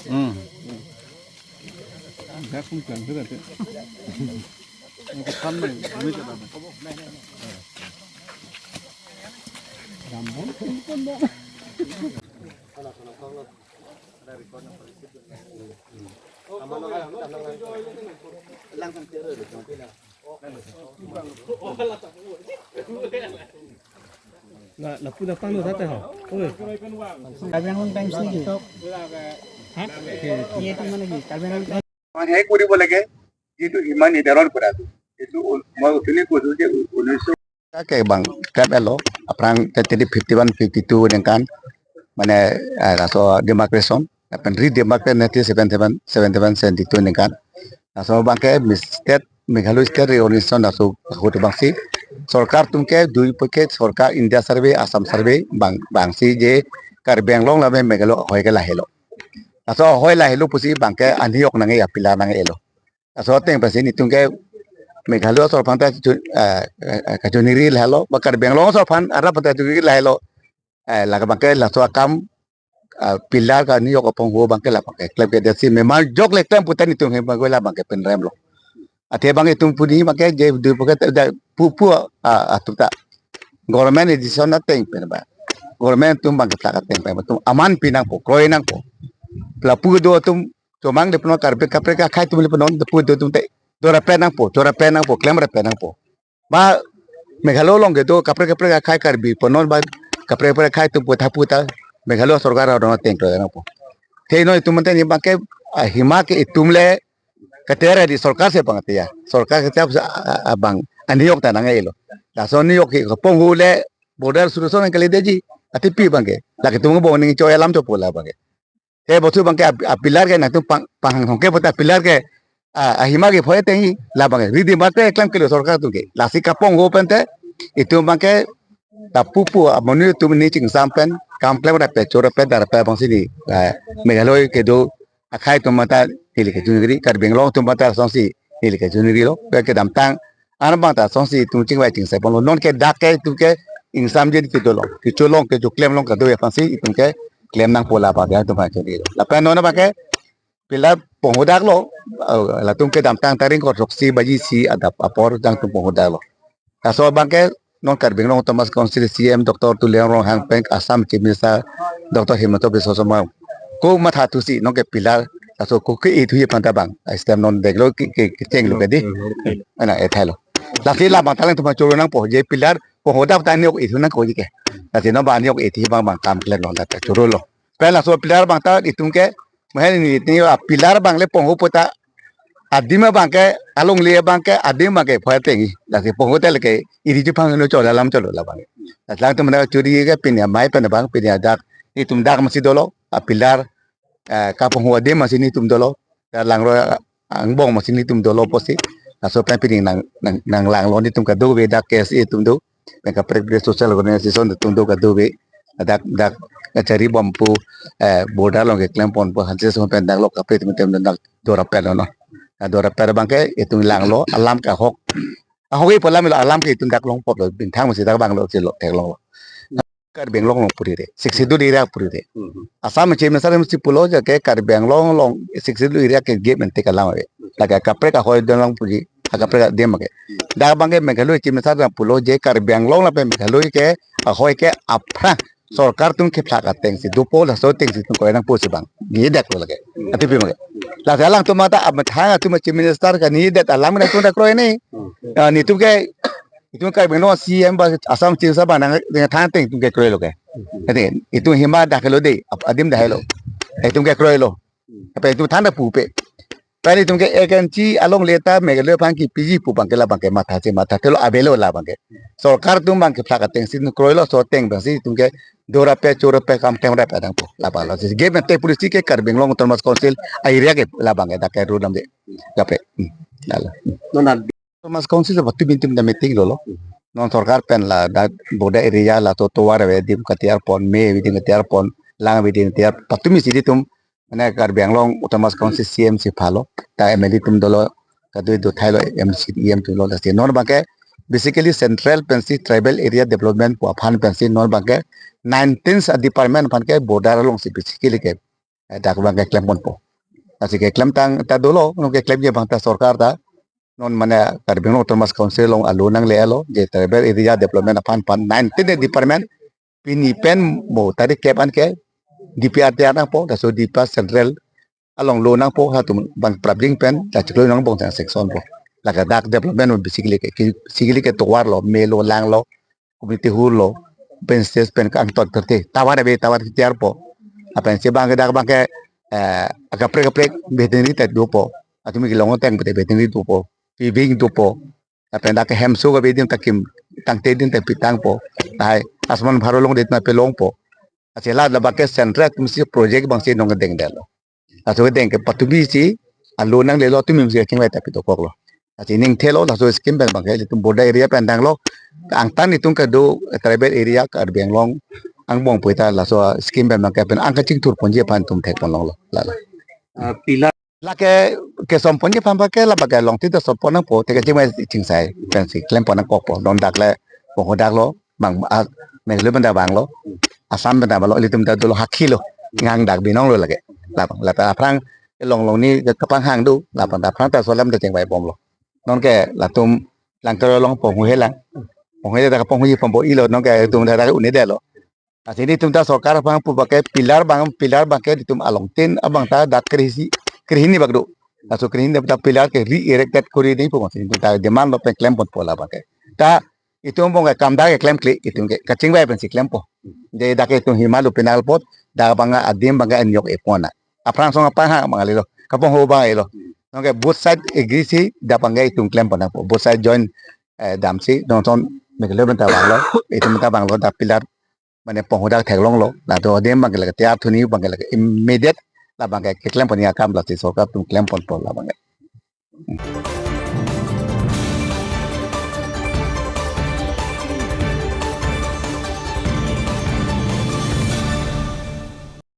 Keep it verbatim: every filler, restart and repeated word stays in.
Hmm. Na, lapu na pangno tata ho. Oi. Karbi Anglong Times niki? Ha? Ye tu mana ki? Karbi Anglong Times. He kuri boleh ke? Itu iman ni daron kurang. Itu ul-, mau sini khusus je ul-, ulis. Ke bang, kap elo, aphrang tadi fifty one, fifty two ningkan, mane, eh, laso demarcation, apan redemarcation nanti seventy seven, seventy seven, seventy two ningkan. Laso bangke mis-, state, Meghalaya State Reorganization laso ahut bangsi, sorkar atum ke dui paket sorkar India survey, Assam survey, bang, bangsi je Karbi Anglong lame Meghalaya ahoi ke lahelo. Laso ahoi lahelo pusi bangke anhi ok nang ya pillar nang elo. Laso ateng pensi netum ke Meghalaya sorkar ta chu-, eh, eh, eh, kachoningri lahelo, ba Karbi Anglong sorkar arap ta choningri lahelo. Eh, lake bangke laso akam, ah, pillar ka anhi ok apongho bangke la bangke klem ke desi memang jok le klem putan netum he bangke la bangke penrem lo. Athe bang itum puni bangke je dui paket da pu pu, ah, atum ta. Government decision ateng pen ba. Government atum bangke plak ateng pen atum aman pi nangpo, kroi nangpo. Lapu do atum chomang le peno Karbi kaprek akhai atum le peno pu do atum te. Dora pen nangpo, chora pen nangpo, klem ra pen nangpo. Ba Meghalaya along kedo kaprek kaprek akhai Karbi peno ba kaprek kaprek akhai atum puta puta Meghalaya sorkar adon ateng kroi nangpo. Te no itum mante ni bangke, ah, hima ke itum le katere di sorkar si bang tia. Sorkar ke tiap sa, a, a, bang anhi ok ta nang elo. Laso anhi ok ke pongho le border solution kali deji. Ati pi bangke. Lake itum bong ning choi alam chopo la bangke. Te bosu bangke a, a pillar ke nangtum pang, panghang thongke puta pillar ke, a, ahima ke phoi ateng la bangke. Redemarcation klem kelo sorkar atum ke. Lasi kapongho pen te itum bangke ta pu pu amonit atum ni chingsam pen kam klem ra pe chora pe dar pe bangsi ni, eh, Meghalaya kedo akhai atum mata neli kachoningri, Karbi Anglong atum mata songsi neli kachoningri lo, ke kedamtang an bang ta songsi itum chingvai chingsai ponlo, non ke dak ke itum ke ingsamjin kedo lo, kecho long kecho klem long kado ya pensi itum ke klem nangpo la bang ya itum kachoningri lo. Lapen non bangke pillar pongho dak lo, eh, latum kedamtang tarik ko throksi baji isi adap apor jangtum pongho dak lo. Laso bangke non Karbi Anglong Autonomous Council C M Doctor Tuliram Ronghang pen Assam Chief Minister Doctor Himanta Biswa Sarma ko matha thusi non ke pillar laso ko ke-e thuji aphan ta bang. Ai stem non deklo ke, ke, kechenglo ke di. Ana ethai lo. Lasi la bang taleng atum choro nangpo je pillar pongho dak ta anhi ok e thu nangpo ji ke. Lasi non bang anhi ok e thuji bang bang kam klem non dak choro lo. Pen laso pillar bang ta itum ke mahen ni ni a pillar bang le pongho puta adim bangke along le bangke adim bangke phoi ateng. Lasi pongho te lake iri chipang no chor alam cholo la bang. Laso atum na chori ke pini amei pen bang pini adak netum dak masi dolo a pillar, eh, kapongho adim masi netum dolo. Ta langro angbong masi netum dolo pusi. Laso pen pini nang, nang, nanglanglo netum kadokave dak K S A atum do. Pen kaprek kaprek social organization atum do kadokave. Dak, dak kachari bom pu, eh, border along keklem pon pu hanse so pen dak lo kaprek atum atum dak dora pen lo no. Ah, dora pen bangke itum langlo alam ke ahok. Ahok e pu alam lo alam ke itum dak longpo lo binthang masi dak bang lo chelo theklong lo. Karbi Anglong along puri re, Sixth Schedule area puri re. Hmm. Assam Chief Minister si pulo je ke Karbi Anglong along Sixth Schedule area ke gate mente kalang ave. Lake kaprek ahoi don lang puji, kaprek adim ke. Dak bangke Meghalaya Chief Minister dam pulo je Karbi Anglong lapen Meghalaya ke ahoi ke aphrang sorkar atum kephlak ateng si dopo laso ateng si atum kroi nangpo si bang. Ni dak lo lake. Ati pi bangke. Lake alangtum mata amethang atum Chief Minister kaningje det alam nangtum dak kroi ni. Ah, netum ke itum Karbi Anglong C M ba Assam Chief Minister ba nang, nang than ateng itum ke kroi lo ke. Ati, itum hima dak lo de, ap-, adim dak lo. Itum ke kroi lo. Apa itum than dak pupe. Pen itum ke agency along le ta Meghalaya aphan kepiji pu bangke la bangke matha si matha te lo ave lo la bangke. Sorkar atum bangke phlak ateng si kroi lo so ateng bangsi itum ke dora pe chora pe kam tem ra pe dang pu. La bang lo. Si game te policy ke Karbi Anglong Autonomous Council a area ke la bangke dak ke ru dam de. Kape. Hmm. La la. Non Autonomous Council ba tu bintum da meeting lo lo. Non sorkar pen la dak border area la to tovar ave adim katiar pon me ave adim katiar pon lang ave adim katiar patumi si itum mane Karbi Anglong Autonomous Council C M si phalo ta M L A atum dolo kadu do thailo M C E M atum lo lasi non bangke basically central pensi tribal area development pu aphan pensi non bangke nineteen a department aphan ke border alongsi basically ke, eh, dak abang ke klemponpo. Lasi keklemtang ta dolo, non keklemji abang ta sorkar ta, non mane Karbi Anglong Autonomous Council along alo nanglelo, je tribal area development aphan aphan nineteen a department, pini pen mo tarik kep an ke D P R tiyar nangpo, laso D P R central along lo nangpo, halatum abang prapjin pen, ta chiklo nang bong sang section po. Lake dak development mo basically ke, basically ke tovar lo, me lo, lang lo, community hall lo, pen stage pen kangton thirty, tovar ave, tovar tiyarpo. Lapen si abang ke dak abang ke, eh, akaprek kaprek veterinary ta dopo. Latum kelong ateng pute veterinary dopo, feeding dopo. Lapen dak hemso ke adim ta kim tangte adim ta pitangpo. Lahai Ayushman Bharat along adim ta pelongpo. Lasi la la abang ke central atumsi project abangsi nangdengdetlo. Laso kedeng ke patumi si alo nanglelo, tumi si kachingvai ta pitokoklo. Lasi ningthelo, laso scheme pen abang ke ilitum border area pen tanglo. Angtan itum kedo tribal area Karbi Anglong angbong pu ta laso scheme pen abang ke pen ang kachingthurponji aphan itum thekponlonglo. La la. Ah, pillar. Lake kesomponji aphan abang ke la abang ke longtin ta sompon nangpo, te kachingvai chingsai pensi klempon nangkokpo. Non dak le, ponghu dak lo, bang, ah, Meghalaya pen ta vanglo, Assam pen ta vanglo, ilitum ta dolo, hakhi lo, ngang dak binong lo lake. Labang, lapen aphrang, elong longni kapanghang do, labang ta aphrang ta solem ta chingvaibomlo. Non ke latum Langkero along ponghu helang, ponghu helang ta ponghuji pongpo ilo, non ke itum ta dak un'edetlo. Lasi nelitum ta sorkar aphan pu abang ke pillar abang, pillar abang ke nelitum alongtin abang ta dak krehini, krehini bak do. Laso krehini ta pillar ke re-erected kori nangji pu abang si nelitum ta demand lo pen klemponpo la abang ke. Ta itum angbong ke kam dak ke klemkle, itum ke kachingvai pensi klempo. Je dak ke itum hima lo penal pot, dak abang adim abang ke anyok epon na. Aphrang song apanghang abang lelo, kaponghu abang lelo. Non ke both side agree si dak abang ke itum klempon nangpo. Both side join, eh, damsi, non son Meghalaya pen ta vanglo, itum ta vanglo, dak pillar mane ponghu dak theklonglo, latum adim abang ke lake tiyar thuji abang ke lake immediate, la abang ke keklemponji akam lasi sorkar atum klemponpo la abang ke.